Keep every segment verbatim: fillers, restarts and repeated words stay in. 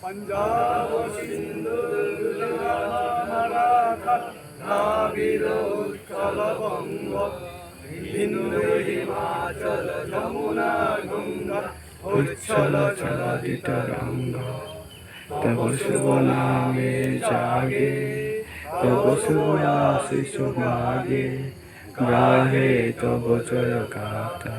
পঞ্জাব সিন্ধু গুজরাট মারাঠা দ্রাবিড় উৎকল বঙ্গ সিন্ধু হিমাচল যমুনা গঙ্গা উচ্ছল জলধিতরঙ্গ। তব শুভ নামে জাগে, তব শুভ আশিস মাগে, গাহে তব জয় গাথা।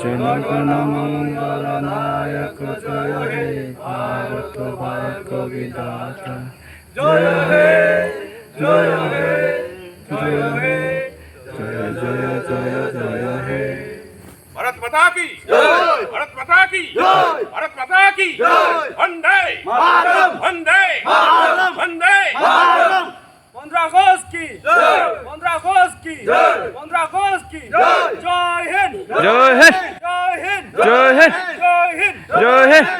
জনগণ মঙ্গল নায়ক জয় হে ভারত ভাগ্য বিধাতা। জয় হে, জয় হে, জয় হে, জয় জয় জয় জয় হে। ভারত মাতা কি জয়। ভারত মাতা কি জয়। ভারত মাতা কি জয়। বন্দে মাতরম। বন্দে মাতরম। বন্দে মাতরম। পনেরো আগস্ট কি জয়। পনেরো আগস্ট কি জয়। পনেরো আগস্ট কি জয়। জয় হিন্দ। জয় হিন্দ। জয় হিন্দ। জয় হিন্দ। জয় হিন্দ। জয় হিন্দ। জয় হিন্দ।